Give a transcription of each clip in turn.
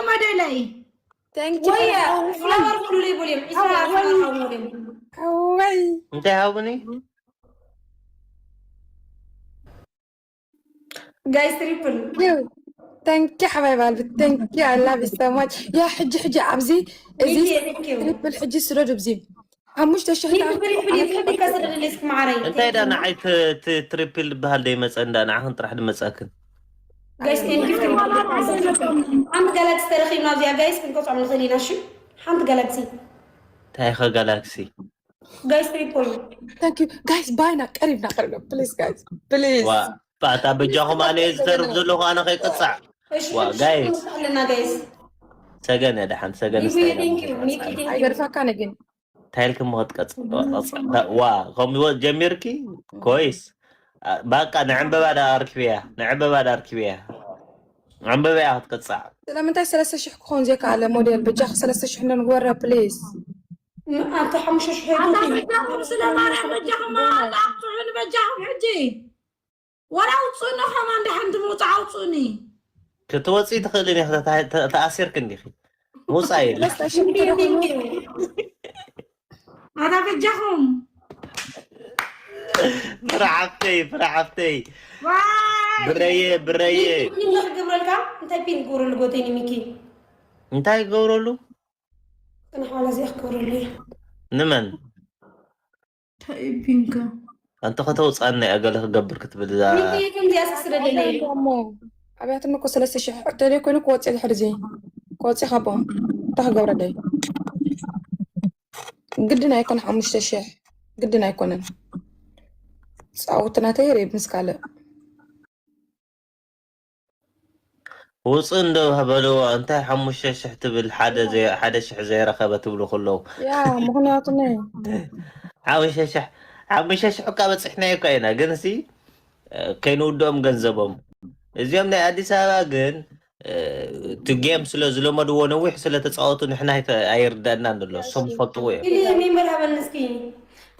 መደለይ። Thank you. ወያ ፍላወር ኩሉ ይቡል እዮም። ኢስራ ፍላወር ኩሉ እዮም። ወይ እንታይ ሃቡኒ? ጋይስ ትሪፕል Thank you ሓባይ ባልቢ። Thank you. I love you so much. ያ ሕጂ ሕጂ ኣብዚ እዚ ሚኪ፣ thank you። ትሪፕል ሕጂ ስደዱ ብዚ ሓሙሽተ ሽሕ ሚኪ ትሪፕል ይትሕዲ ከሰደደለይ እስኪ ማዓረይ። እንታይ ዳ ንዓይ ት- ት- ትሪፕል ዝበሃል ደይመፀ እንዳ ንዓኽን ጥራሕ ድመፀክን። ጋይስ ቴንክ ዩ። ሓንቲ ጋላክሲ ተረኺብና ኣብዚኣ ጋይስ ክንቆፅዖም ንኽእል ኢና። እሺ ሓንቲ ጋላክሲ እንታይ ኢኸ ጋላክሲ? ጋይስ ትሪፕል Thank you. Guys ባይና ቀሪብና ቀሪብና please guys please. ዋ ባታ በጃኹም ኣነ እየ ዝተርፍ ዘለኹ ኣነ ከይቅፃዕ። እሺ ዋ ሕጂ ጋይስ ንስኣለና ጋይስ። ሰገን እያ ደሓን ሰገን ይሁየ ስታይል ቴንክ ዩ ሚኪ ቴንክ ዩ። ኣይገድፋካን ግን እንታይ ኢልክሞ ክትቀፅዕ ዋ ከምኡ ጀሚርኪ ኮይስ። ባቃ ንዕንበባ ዳ ኣርክብያ ንዕንበባ ዳ ኣርክብያ። ዕንበባ እያ ክትቅፃዕ። ስለምንታይ ሰለስተ ሽሕ ክኾን ዘይከኣለ ሞዴል በጃኺ ሰለስተ ሽሕ እንዶ ንግበራ please። ኣንተ ሓሙሽተ ሽሕ ኣታ በጃኹም ስለ ማርያም በጃኹም ኣውፅዑኒ በጃኹም ሕጂ ወላ ኣውፅኡኒ ከማን ደሓን ትምውፃእ ኣውፅኡኒ። ክትወፅኢ ትኽእልን ኢኺ ተታ- ተ- ተኣሲርክ እንዲኺ። ምውፃእ የለ። ሰለስተ ሽሕ እንተደኾኑ ኣታ በጃኹም ፍረ ሓፍተይ ፍረ ሓፍተይ ዋይ ብረየ ብረየ። ፒን ክገብረልካ እንታይ ፒን ክገብረሉ ጎተይኒ ሚኪ እንታይ ክገብረሉ? ቅንሕ ዋላ እዚኣ ክገብረሉ እየ። ንመን? እንታይ ፒንካ ኣንተ ከተውፃና እያ ገለ ክገብር ክትብል እዛ ሚኪ ከምዚኣ ስስደለለይ እሞ ኣብያትኒ እኮ ሰለስተ ሽሕ ደልየ ኮይኑ ክወፅእ ድሕሪ እዚ ክወፅእ ካብ እንታይ ክገብረለይ? ግድን ኣይኮነ ሓሙሽተ ሽሕ ግድን ኣይኮነን። ፃውቲ ናተይ ሬብ ምስ ካልእ ውፅእ እንዶ በልዎ። እንታይ ሓሙሽተ ሽሕ ትብል ሓደ ዘይ- ሓደ ሽሕ ዘይረኸበ ትብሉ ከለዉ ያ ምክንያቱ ናይ ሓሙሽተ ሽሕ ሓሙሽተ ሽሕ እኳ በፂሕናዮ እኳ ኢና ግን ሲ ከይንውድኦም ገንዘቦም እዚኦም ናይ ኣዲስ ኣበባ ግን እቲ ጌም ስለ ዝለመድዎ ነዊሕ ስለ ተፃወቱ ንሕና ኣይተ- ኣይርዳእናን ዘሎ እሶም ዝፈልጥዎ እዮም። ኢሊ ሜምበር ሃበኒ እስኪ።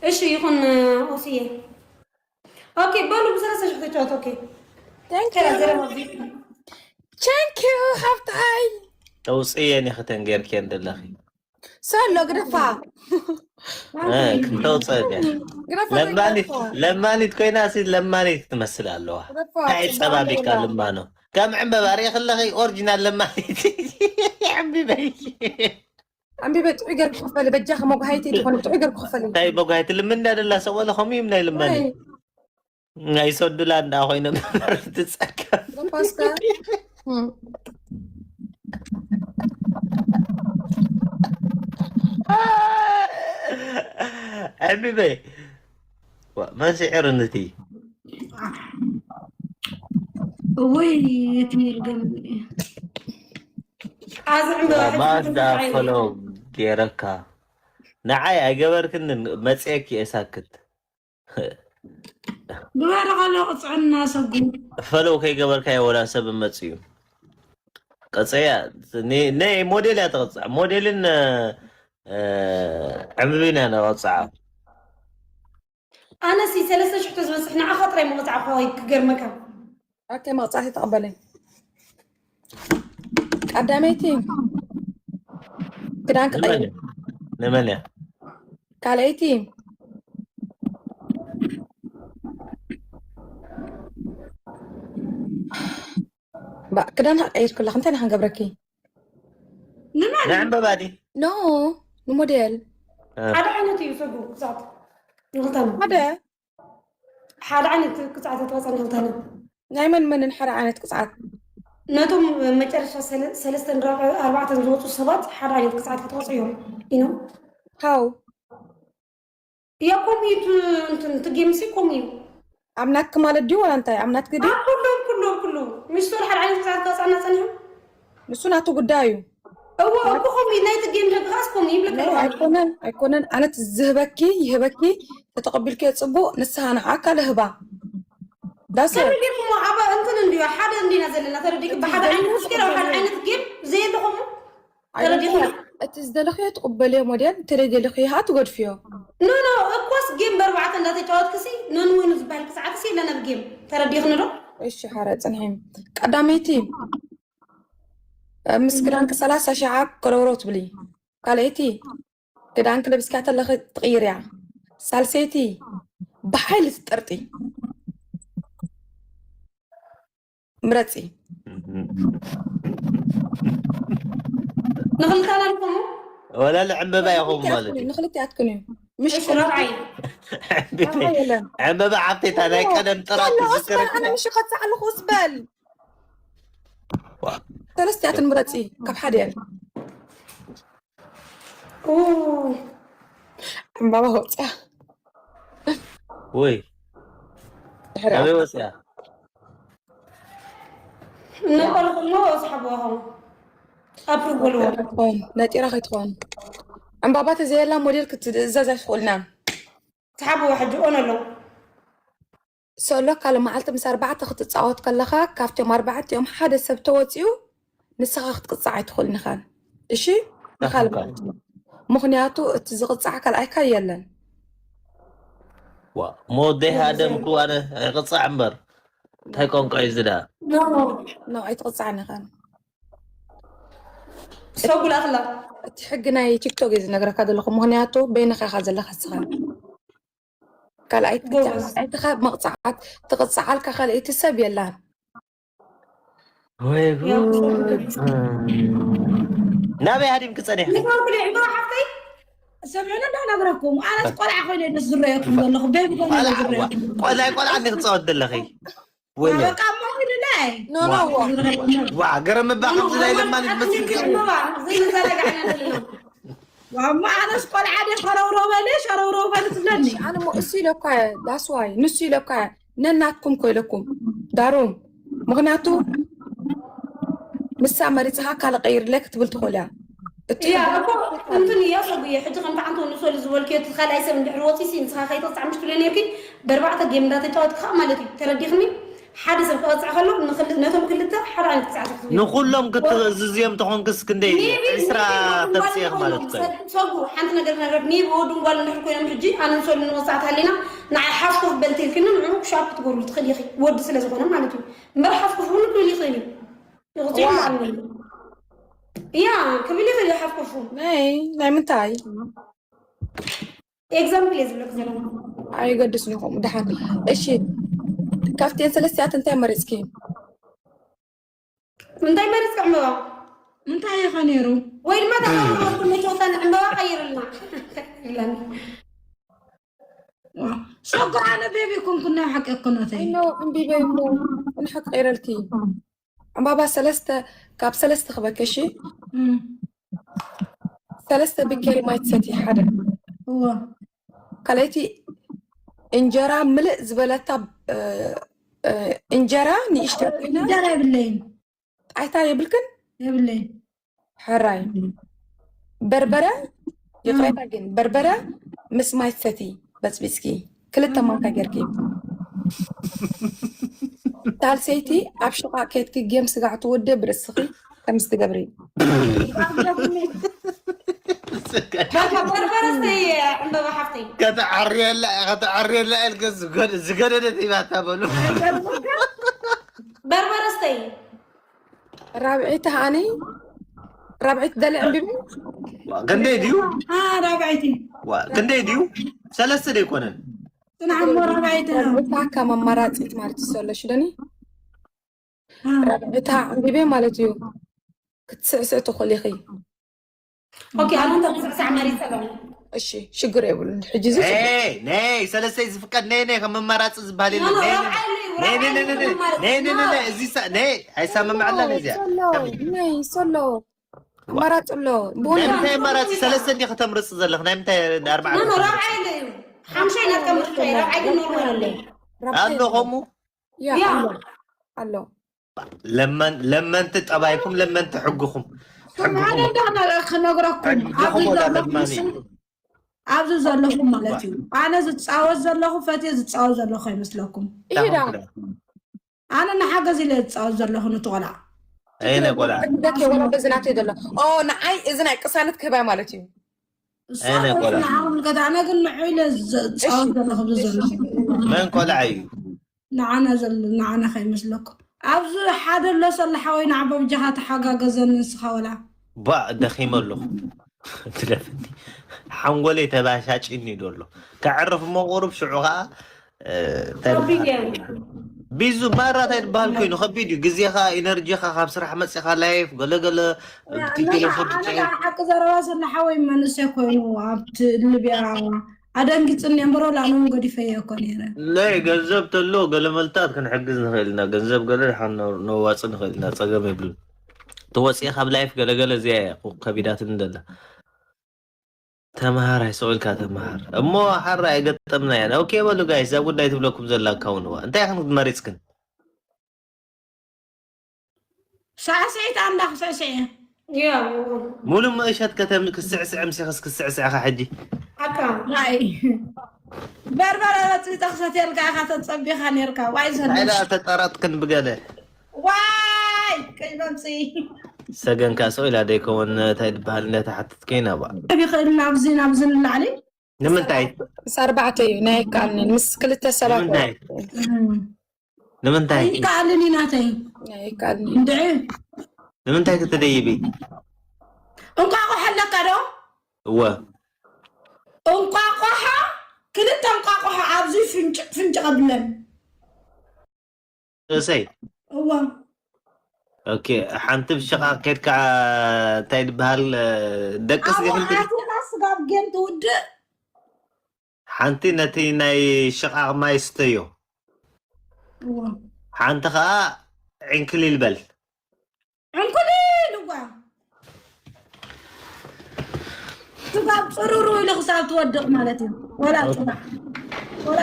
እሺ ይኹን ኦስየ። ኦኬ በሉ ብሰለስተ ሽሕ ተጫወት። ኦኬ Thank you. Thank you ሓፍታይ። ተውፅየን ኢኺ ተን ጌርክየን ዘለኺ ሰሎ ግደፋ እ፣ ክተውፅእ ድያ? ግደፋ ለማኒት ግደፋ። ለማኒት ኮይና ሲ ለማኒት ትመስል ኣለዋ። ግደፋ። እንታይ ፀባቢካ ልማኖ ከም ዕምበባ ሪኢ ከለኺ ኦሪጂናል ለማኒት ዕምቢበይ ኣንቢበ ጥዑይ ገር ክኽፈል በጃ ከመጉሃይቲ ዝኾነ ጥዑይ ገር ክኽፈል እዩ። እንታይ መጓየት ልምንዳ ደላ ሰቆለ ከምኡ እዩ ናይ ልማኒ ናይ ሰዱላ እንዳ ኮይነ ትፀቀም ግደፋ እስከ። እም። ዕምቢበይ መን ስዒሩ ንቲ እውይ እቲ ይርገም ኣዚ ዕምበባ ማዝዳ ፈሎ ገይረካ ንዓይ ኣይገበርክንን መፅየክ የሳክት ግበረ ከሎ ቅፅዕና ሰጉ ፈለው ከይገበርካዮ ወላ ሰብ መፅዩ ቀፀያ ናይ ሞዴል እያ ተቐፅዓ ሞዴልን ዕምብብን እያ ነቐፅዓ ኣነሲ ሰለስተ ሽሕ ተዝበፅሕ ንዓኻ ጥራይ ምቕፃዕ እኮ ክገርመካ ኦኬ መቕፃዕቲ ተቐበለኝ ቀዳመይቲ ክዳን ክቐይር ንመን እያ ካልኣይቲ ባ ክዳን ክቐይር ክላ እንታይ ንክንገብረኪ ንመን ንዕምበባ ዲ ኖ ንሞዴል ሓደ ዓይነት እዩ ሰጉ ክዛት ንክልተና ሓደ ሓደ ዓይነት ክዛት ተዋፀ ንክልተና ናይ መን መንን ሓደ ዓይነት ቅፅዓት ነቶም መጨረሻ ሰለ- ሰለስተን ራ- ኣርባዕተን ዝወፁ ሰባት ሓደ ዓይነት ቅፅዓት ከተወፅኦም ኢኖም ሃው እያ ከምኡ እዩ ት- እንትን እቲ ጌምሲ ከምኡ እዩ ኣብ ናትኪ ማለት ድዩ ዋላ እንታይ ኣብ ናትኪ ድዩ ኣብ ኩሎም ኩሎም ኩሉ ሚስቶር ሓደ ዓይነት ቅፅዓት ከወፃና ፀኒሑ ንሱ ናቱ ጉዳይ እዩ እዎ እኮ ከምኡ እዩ ናይቲ ጌም ሕጊ ከዓስ ከምኡ ይብለካ ናይ ኣይኮነን ኣይኮነን ኣነት ዝህበኪ ይህበኪ ተተቐቢልክዮ ፅቡቅ ንስሃ ንዓካ ልህባ ዳሰ ተረዲእኩሞ ኣብ እንትን እንድዮ ሓደ እንዲና ዘለና ተረዲእኩ ብሓደ ዓይነት ስኪር ኣብ ሓደ ዓይነት ጌም ዘየለኹሞ ተረዲእኩሞ እቲ ዝደለኽዮ ትቕበልዮ ሞዴል እንተደይ ደለኽዮ ከዓ ትገድፍዮ ኖ ኖ እኮስ ጌም በርባዕተ እንዳተጫወትክሲ ነንወይኑ ዝበሃል ክሰዓትሲ የለን ኣብ ጌም ተረዲእኽኒ ዶ እሺ ሓረ ፅንሒ ቀዳመይቲ ኣብ ምስ ክዳንኪ ሰላሳ ሺዓ ከረውረው ትብሊ። ካልኣይቲ ክዳንኪ ለቢስካ ተለኺ ትቕይርያ። ሳልሰይቲ ብሓይሊ ትጠርጢ። ምረጺ። ንኽልተና ንኹኑ ወላ ዕምበባ ይኸውን ማለት እዩ። ንኽልቲኣትክን እዩ። ምሽ እሺ ረብዓይ ዕምበባ ሓፍተይታ ናይ ቀደም ጥራት ትዝክረካ። ኣነ ምሽ ከጻዕ ኣለኹ ስበል። ሰለስቲኣትን ምረጺ ካብ ሓደ እየን። ኡ፣ ዕምባባ ወፅያ ወይ ኣበይ ወፅያ? ነቆልቁሎ ስሓብዋ ኸው ኣፕሩቭ በልዎ። ነጢራ ከይትኾን ዕምባባ ተዘየላ ሞዴል ክትእዘዝ ኣይትኽእልና። ስሓብዋ ሕጂ ኦን ኣሎ። ሶሎ ካልእ መዓልቲ ምስ ኣርባዕተ ክትፃወት ከለኻ ካብቶም ኣርባዕቲኦም ሓደ ሰብ ተወፂኡ ንስኻ ክትቅፃዕ ኣይትኽእልን ኢኻን። እሺ ንኻልእ መዓልቲ ምኽንያቱ እቲ ዝቕፃዕ ካልኣይካ የለን። ዋ ሞዴ ሃደምኩ ኣነ ኣይቕፃዕ እምበር እንታይ ቋንቋ እዩ ዝዳ ኖ ኖ ኖ ኣይትቕፃዕን ኢኻን። ሰጉላትላ እቲ ሕጊ ናይ ቲክቶክ እዩ ዝነግረካ ዘለኹ ምኽንያቱ በይንኻ ኢኻ ዘለኻ ስኻ ካልኣይቲ ጎበዝ። ኣይትኻ መቕፃዓት ትቕፃዓልካ ካልኣይቲ ሰብ የላን። ወይ ጉድ። ናበይ ሃዲምኪ ጸኒሕኪ? ንፈርኩ ዕምበባ ሓፍተይ ሰሚዑ እንዳነግረኩም ኣነስ ቆልዓ ኮይነ ዶ ዝረየኩም ዘለኹ ቤቢ ኮይነ ዶ ዝረየኩም ቆልዓ ቆልዓ እንዲ ክጻወት ዘለኺ ወይ በቃ እሞ ሂዱለይ ኖ ኖ ዋ ዋ ገረም እባ ከምዚ ናይ ለማኒ ትመስል ዘይንዘናጋዕና ዘለና ዋማ ኣነስ ቆልዓ ደ ሸረውረው በለ ሸረውረው በለ ትብለኒ ኣነ ሞ እሱ ኢለኳ ዳስዋይ ንሱ ኢለኳ ነናትኩም ኮይለኩም ዳሩም ምኽንያቱ ንሳ መሪፅኻ ካልእ ቀይርለይ ክትብል ትኽእል እያ። እቲ እያ እኮ እንትን እያ ሰጉየ ሕጂ ከምቲ ዓንተ ንሶል ዝበልክዮ እቲ ካልኣይ ሰብ እንድሕር ወፂሲ ንስኻ ከይተቕፃዕ ምሽ ትብለ ነርኪ በርባዕተ ጌም እንዳተጫወትካ ማለት እዩ ተረዲኽኒ። ሓደ ሰብ ክቐፅዕ ከሎ ንኽል- ነቶም ክልተ ሓደ ዓይነት ቅፅዓት ክትህቡ ንኹሎም ክትእዝዝዮም ተኾንክስ ክንደይ እዩ? ዕስራ ተምፅኤኽ ማለት እኮ እዩ። ሰጉ ሓንቲ ነገር ነገር ኒብ ወዱን ጓል እንድሕር ኮይኖም ሕጂ ኣነ ንሶል ንወፃዕት ሃሊና ንዓይ ሓፍኮፍ በልትልክኒ ንዑ ሻፕ ትገብሩ ትኽእል ኢኺ ወዲ ስለ ዝኾነ ማለት እዩ። እምበር ሓፍኮፍ እውን ክብል ይኽእል እዩ። ይቕፅዑ ማለት እዩ። እያ ክብል ይኽእል እዩ ሓፍኮፍ እውን ናይ ናይ ምንታይ ኤግዛምፕል እየ ዝብለክ ዘለኹ። ኣይገድስን እዩ ከምኡ ደሓን። እሺ ካብተን ሰለስቲኣት እንታይ መሪፅኪ? እንታይ መሪፅኪ ዕምበባ እንታይ ኢኻ ነይሩ? ወይ ድማ ተመርመርኩ መጨወታን ዕምበባ ቀይርልና ኢላኒ። ሶጎ ኣነ ቤቢ ኮንኩ ናይ ሓቂ ኮነተይ ኖ ዕምቢበ እሞ ንሓቂ ቀይረልኪ ዕምባባ ሰለስተ ካብ ሰለስተ ክበከ እሺ እም፣ ሰለስተ ብኬሪ ማይ ትሰቲ ሓደ እዎ ካልኣይቲ እንጀራ ምልእ ዝበለታ እ፣ እ፣ እንጀራ ንእሽተ ኮይና እንጀራ የብለይን ጣይታ የብልክን የብለይን ሕራይ በርበረ ይቕሬታ ግን በርበረ ምስ ማይ ትሰቲ በፅቢፅኪ ክልተ ማንካ ጌርኪ ሳልሰይቲ ኣብ ሽቓቕ ኬድኪ ጌም ስጋዕ ትውድእ ብርእስኺ ከምዚ ትገብሪ በርበረ ስተይ ዕምበባ ሓፍተይ ከተዓርየላ ከተዓርየላ ኢልከ ዝገደደት ሂባታ በሉ በርበረ ስተይ ራብዒት ሃኒ ራብዒት ደለ ዕምቢቡ ክንደይ ድዩ ራብዐይቲ ዋ፣ ክንደይ ድዩ ሰለስተ ደይኮነን ፅናዕ እሞ ራብዐይቲ እታ ከም ኣማራፂት ማለት ይሰለሽ ደኒ ራብዒታ ዕምቢቤ ማለት እዩ ክትስዕስዕ ትኽእል ኢኺ ኦኬ ኣነ እንተ ምስዕሳዕ መሪፀ ኣለኹ እሺ ሽግር የብሉን ሕጂ እዚ ነይ ሰለስተይ ዝፍቀድ ነይ ነይ ከም መማራፂ ዝበሃል የለን ነይ ነይ ነይ ነይ ነይ ነይ ነይ ነይ ነይ እዚሳ ነይ ኣይሰማምዐላን እዚኣ ነይ ሶሎ ኣማራፂ ኣሎ ብሆነ ናይ ምንታይ ኣማራፂ ሰለስተ እንዲ ከተምርፂ ዘለኽ ናይ ምንታይ ኣርባዕተ ኖ ኖ ራብዓይ ኣሎ እዩ ሓምሻይ ናትካ ምርጫ እዩ ራብዓይ ግን ኖርማል ኣሎ እዩ ኣሎ ከምኡ ያ ያ። ኣሎ ኣሎ ለመን ለመንቲ ጠባይኩም ለመንቲ ሕግኹም ስምዓነ ሕግኹም እንዳ ክነግረኩም ኣብዚ ሕግኹም ወላ ዘለኹም ለማኒ ስም ኣብዚ ዘለኹም ማለት እዩ ኣነ ዝፃወት ዘለኹ ፈትየ ዝፃወት ዘለኹ ኣይመስለኩም ይሄዳ ኣነ ንሓገዝ ኢለ ዝፃወት ዘለኹ ነቲ ቆልዓ ኣይነ ቆልዓ ደክ ወላ በዚ ናተይ ዘሎ ኦ ንዓይ እዚ ናይ ቅሳነት ክህባይ ማለት እዩ ኣይነ ቆልዓ ንዓምልከት ኣነ ግን ንዑ ኢለ ዝፃወት ዘለኹ ኣብዚ ዘሎ መን ቆልዓ እዩ ንዓና ዘሎ ንዓና ከይመስለኩም ኣብዚ ሓደ ኣሎ ሰለ ሓወይ ንዓባ ብጃኻ ተሓጋገዘኒ ንስኻ ወላ። ባ ደኺመ ኣለኹ። ትደፍኒ ሓንጎለይ ተባሻጭኒ ዶ ኣሎ። ከዕርፍ እሞ ቁሩብ ሽዑ ኸዓ እ፣ እንታይ ከቢድ ድበሃል? እየ። ቢዙ ማራ እንታይ ድበሃል ኮይኑ ከቢድ እዩ። ግዜኻ ኢነርጂኻ ካብ ስራሕ መፂኻ ላይፍ ገለገለ እቲ ቴሌፎን ትፅዒ ሓቂ ዘረባ ሰለ ሓወይ መንእሰይ ኮይኑ ኣብቲ ልብያ ኣደንጊፅኒ እምበሮ ላነውን ገዲፈዮ እኮ ነይረ። ናይ ገንዘብ ተሎ ገለ መልታት ክንሕግዝ ንኽእል ኢና። ገንዘብ ገለ ድሓን ነ- ነዋፅእ ንኽእል ኢና። ፀገም የብሉን። ተወፂአ ካብ ላይፍ ገለገለ እዚኣ እያ ከቢዳትኒ ዘላ። ተምሃር ኣይስቕ ኢልካ ተምሃር እሞ ሓራ ኣይገጠምናያን። ኦኬ በሉ ጋይስ፣ እዛ ጉዳይ ትብለኩም ዘላ ኣካውንዋ እንታይ ኢኽን መሪፅክን? ሳዕስዒት ኣምላኽ ሳዕስዒ። ያ ሙሉ መእሸት ከተም ክስዕስዕ ምሲኽስ ክስዕስዕኻ ሕጂ ሓቃ ናይ በርበረ በፅቢጠ ክሰትየልካ ኢኻ ተፀቢኻ ነርካ። ዋይ ዘለ ኣይዳ ተጠራጥክን ብገለ ዋይ ቀይ መምፅኢ ሰገን ካሶ ኢላ ደይከውን እንታይ ድበሃል እንዳተሓትት ከይና ባ ይኽእል ናብዚ ናብዚ ንላዕሊ ንምንታይ ምስ ኣርባዕተ እዩ ናይ ይከኣልኒ ምስ ክልተ ሰባት ንምንታይ ንምንታይ ይከኣልን እዩ ናተይ ናይ ይከኣልኒ እንድዒ ንምንታይ ክትደይቢ እንቋቑሖ ኣለካ ዶ? እወ እንቋቑሖ ክልተ እንቋቑሖ ኣብዚ ፍንጭ ፍንጭ ቀብለን ርእሰይ እዋ ኦኬ ሓንቲ ብሽቓቕ ከድካ እንታይ ድበሃል ደቅስ ዲኽልቲ ኣዋሓትና ስጋብ ጌም ትውድእ ሓንቲ ነቲ ናይ ሽቓቕ ማይ ስተዮ እዋ ሓንቲ ኸዓ ዕንክሊል በል ዕንኩሊል እዋ ስጋብ ፅሩሩ ኢሉ ክሳብ ትወድቕ ማለት እዩ። ወላ ፅባሕ ወላ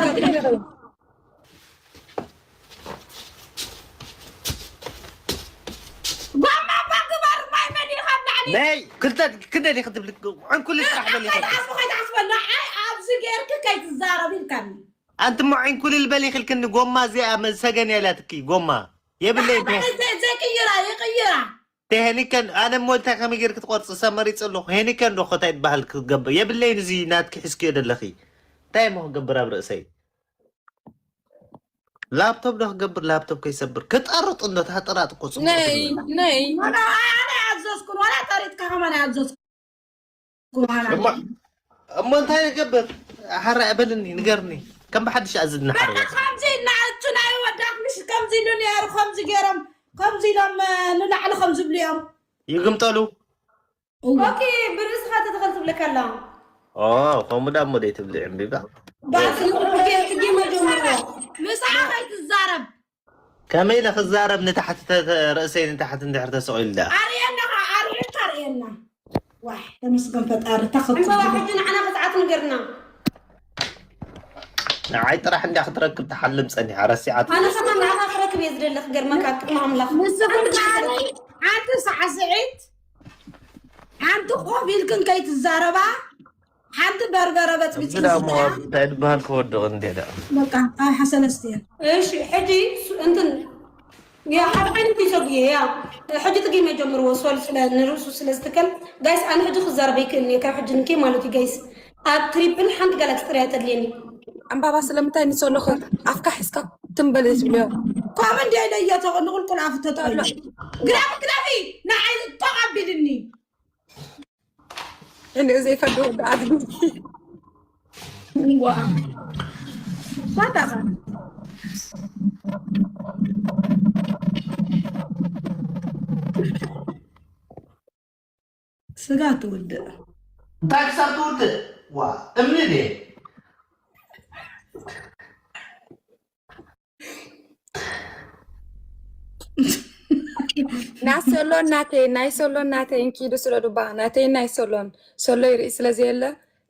ጓማ እባ ግበር ማይ መሊኻ ኣብ ላዕሊ ነይ ክልተ ክንደ ዲኺ ትብሊ ዕንኩሊል ጥራሕ በል ኢኺ ከይትዓስቦ ከይትዓስቦ ንዓይ ኣብዚ ጌርክ ከይትዛረብ ኢልካኒ ኣንቲ እሞ ዕንኩሊል በል ኢኽልክኒ ጎማ እዚኣ መሰገን ያላትኪ ጎማ የብለይ ዘይቅይራ ይቅይራ ተሄኒከን ኣነ እሞ እንታይ ከመይ ጌርክ ትቆርፅ ሰብ መሪፅ ኣለኹ ሄኒከን ዶ ኸታይ ትበሃል ክትገብር የብለይን እዚ ናትኪ ሒዝክዮ ዘለኺ እንታይ እሞ ክገብር ኣብ ርእሰይ ላፕቶፕ ዶ ክገብር ላፕቶፕ ከይሰብር ክጠርጥ እንዶ ታጠራጥ እኮ ፅቡቅ ነይ ትብል። ነይ ወላ ኣነ ኣዘዝኩን ወላ ጠሪጥካ ከማን ኣዘዝኩ እሞ እሞ እንታይ ንገብር ሓራ በልኒ ንገርኒ ከም ብሓድሽ ኣዝድና ሓራ ከምዚ እና እቱ ናይ ወዳት ምሽ ከምዚ ኢሉ ነይሩ ከምዚ ገይሮም ከምዚ ኢሎም ንላዕሊ ከምዚ ብልዮም ይግምጠሉ ኦኬ ብርእስኻ ተተኸል ትብለካ ኣላ ኦ ከምኡ ዳ እሞ ደይ ትብሊ ዕምቢባ ባስ ጽጌ መጀመርያ ምሳኻ ከይትዛረብ ከመይ ኢለ ክዛረብ ንታሕቲ ተ- ርእሰይ ንታሕቲ እንድሕር ተሰቒሉ ዳ ኣርእየና ኸዓ ኣርእየካ ኣርእየና ዋሕ ተመስገን ፈጣሪ ተኽብ ዕምበባ ሕጂ ንዓና ክፅዓት ንገርና ንዓይ ጥራሕ እንዲያ ክትረክብ ትሓልም ፀኒሓ ረሲዓት ኣነ ከማን ንዓኻ ክረክብ እየ ዝደሊ ክገርመካ ቅድሚ ኣምላኽ ንስኹም ከዓኒ ሓንቲ ሳዕስዒት ሓንቲ ኮፍ ኢልክን ከይትዛረባ ሓንቲ በርበረ በፅቢፅ እዳ እሞ እንታይ ድበሃል ክወድቕ እንዴ ዳ በቃ ኣይ ሓሰለስተ እየን እሺ ሕጂ ሱ- እንትን ያ ሓደ ዓይነት ይሰጉ ያ ሕጂ ጥጊ መጀምርዎ ሶል ስለ ንርእሱ ስለ ዝትከል ጋይስ ኣነ ሕጂ ክዛረብ ይክእል እየ ካብ ሕጂ ንኬ ማለት እዩ ጋይስ ኣብ ትሪፕል ሓንቲ ጋላክሲ ጥርያ ተድልየኒ ዕምባባ ስለምንታይ ንሰሎ ኣፍካ ሒዝካ ትንበል ዝብልዮ ኮም እንደ ኢለ እየተቕ ንቁልቁል ኣፍ ተጠቕሎ ግዳፊ ግዳፊ ንዓይ ጠቕ ኣቢልኒ እኔ ዘይፈልግ ወደ ኣድሚ ዋ ባታኻ ስጋ ትውድእ እንታይ ክሳብ ትውድእ ዋ እምኒ ድየ ናይ ሶሎ እናተይ ናይ ሶሎ እናተይ እንኪዱ ስለ ዱባ ናተይ ናይ ሶሎን ሶሎ ይርኢ ስለ ዘየለ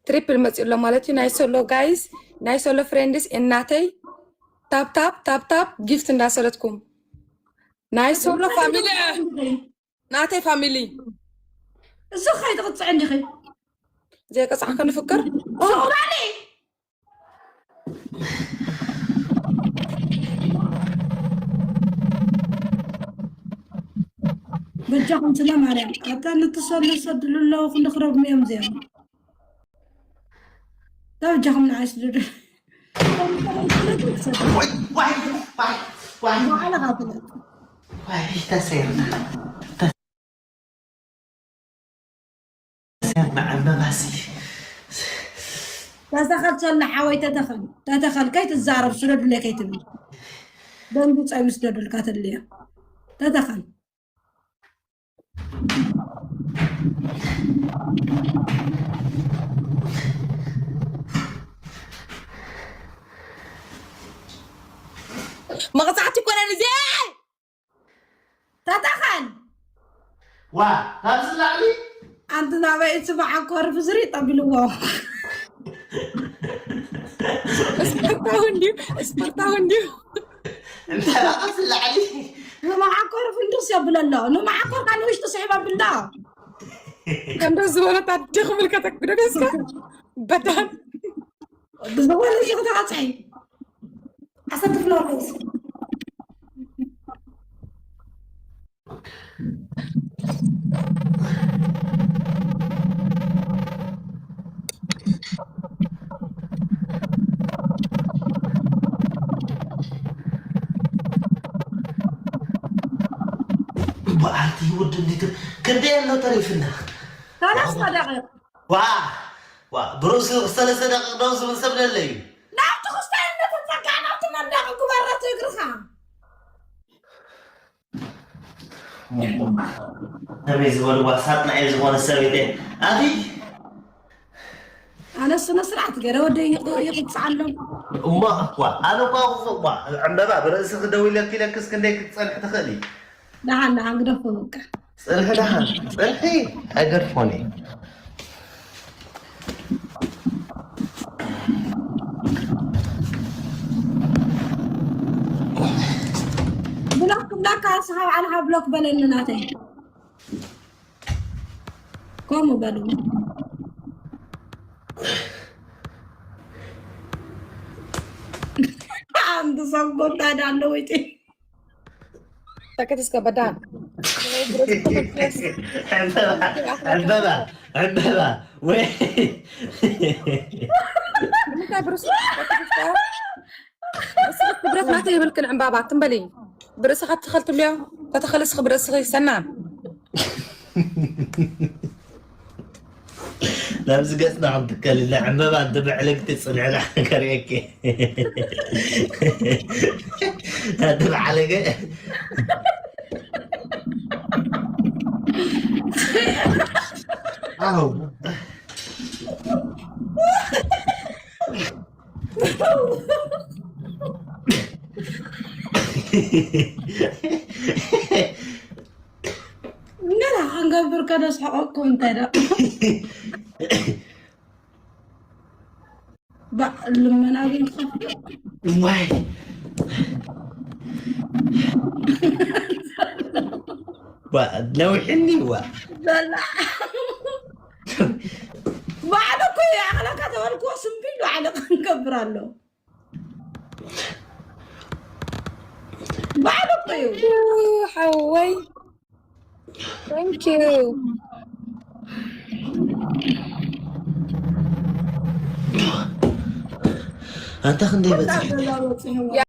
ትሪፕል መፂኡ ኣሎ ማለት እዩ ናይ ሶሎ ጋይስ ናይ ሶሎ ፍሬንድስ እናተይ ታፕታፕ ታፕታፕ ጊፍት እንዳሰለትኩም ናይ ሶሎ ፋሚሊ ናተይ ፋሚሊ እዚ ከይትቕፅዕ እንዲኺ ዘይቀፃዕከ ንፍቅር ሱቁራኒ በጃኹም ስለ ማርያም ኣታ ንትሰሉ ሰድሉ ኣለዉ ክንድክረብም እዮም እዚኦም በጃኹም ንዓይ ስድዱ ዋይ ዋይ ዋይ ባዕልኻ ፍለጥ ዋይ፣ ተሰይርና። ተሰይርና፣ ዕምበባሲ። ተተኸል ቸላ ሓወይ፣ ተተኸል። ተተኸል፣ ከይትዛረብ፣ ስደዱለይ ከይትብል። ደንጉ ጸቢ ስደዱልካ ተልዮ። ተተኸል። መቕጻዕቲ ይኮነን እዚ። ተተኸል። ዋ፣ ካብዚ ላዕሊ? ኣንቲ ናበይ እቲ መዓኮር ብዝሪ ጠቢልዎ። ስፖርታዊ እንድዩ፣ ስፖርታዊ እንድዩ። እንታይ ካብዚ ላዕሊ? ንመዓኮር ፍንድስ የብለሎ። ንመዓኮር ካብ ንውሽጢ ስሒብ ኣብላ። ከምዶ ዝበለት ኣደ ክምልከተክ ግደደስካ። በዳን። ብዝኾነ እዚ ክትዓጽሒ። ዓሰርተ ፍላወር ሒዝ። በዓልቲ ወዲ እንዲት ክንደይ ኣሎ ተሪፍና? ሰለስተ ደቂቕ። ዋ፣ ዋ፣ ብርእሱ ሰለስተ ደቂቕ ደው ዝብል ሰብ ለለ እዩ። ናብቲ ክስታይ እነተጸጋዕ ናብቲ መንደቕ ግበረት እግርኻ። ከመይ ዝበሉ ዋ ሳጥናኤል ዝኾነ ሰብ እየ። ኣቲ ኣነ ስነ ስርዓት ገይረ ወደይ ይቕ-፣ ይቕጽዓሎም። እሞ ዋ፣ ኣነ እኳ ክፉእ ዋ፣ ዕምበባ ብርእስኺ ደው ኢለኪ ኢለክስ ክንደይ ክትጸንሒ ትኽእሊ? ደሓን፣ ደሓን፣ ግደፎ በቃ። ጽንሒ ደሓን፣ ጽንሒ ኣይገድፎን እዩ። ብሎክ ክብለካ፣ ንስኻ ባዕልኻ ብሎክ በለኒ ናተይ። ከምኡ በሉ። ኣንድ ሰብ ጎዳዳ ኣለዎ ይጤ። ሰከት እስከ በዳን። ዕምበባ፣ ዕምበባ፣ ዕምበባ፣ ወይ። እንታይ ብርሱ? ብርሱ ክብረት ናተይ ይብልክን ዕምባባ፣ ትም በሊ። ብርእስኻ ትኸል ትብልዮ? ተተኸልስኺ ብርእስኺ ሰናም። ናብዚ ገጽና ከም ትከልለ ዕምበባ እንተ ብዕልግቲ ጽንዕና ከርእየኪ። ኣቲ ብዓለገ። ኣው። እንገና ክንገብር ከነስሕቐኩም እንታይ ደኣ። ባዕ ልመና ግን ትኸፍል። ዋይ። ዋ፣ ነዊሕኒ ዋ። በላ። ባዕሉ እኮ እዩ ኣኽለካ ተበልክዎ ስምቢል ባዕሉ ክንገብር ኣሎ። ባዕሉ እኮ እዩ። ሓወይ። Thank you። ኣንታ ክንደይ በፂሑ?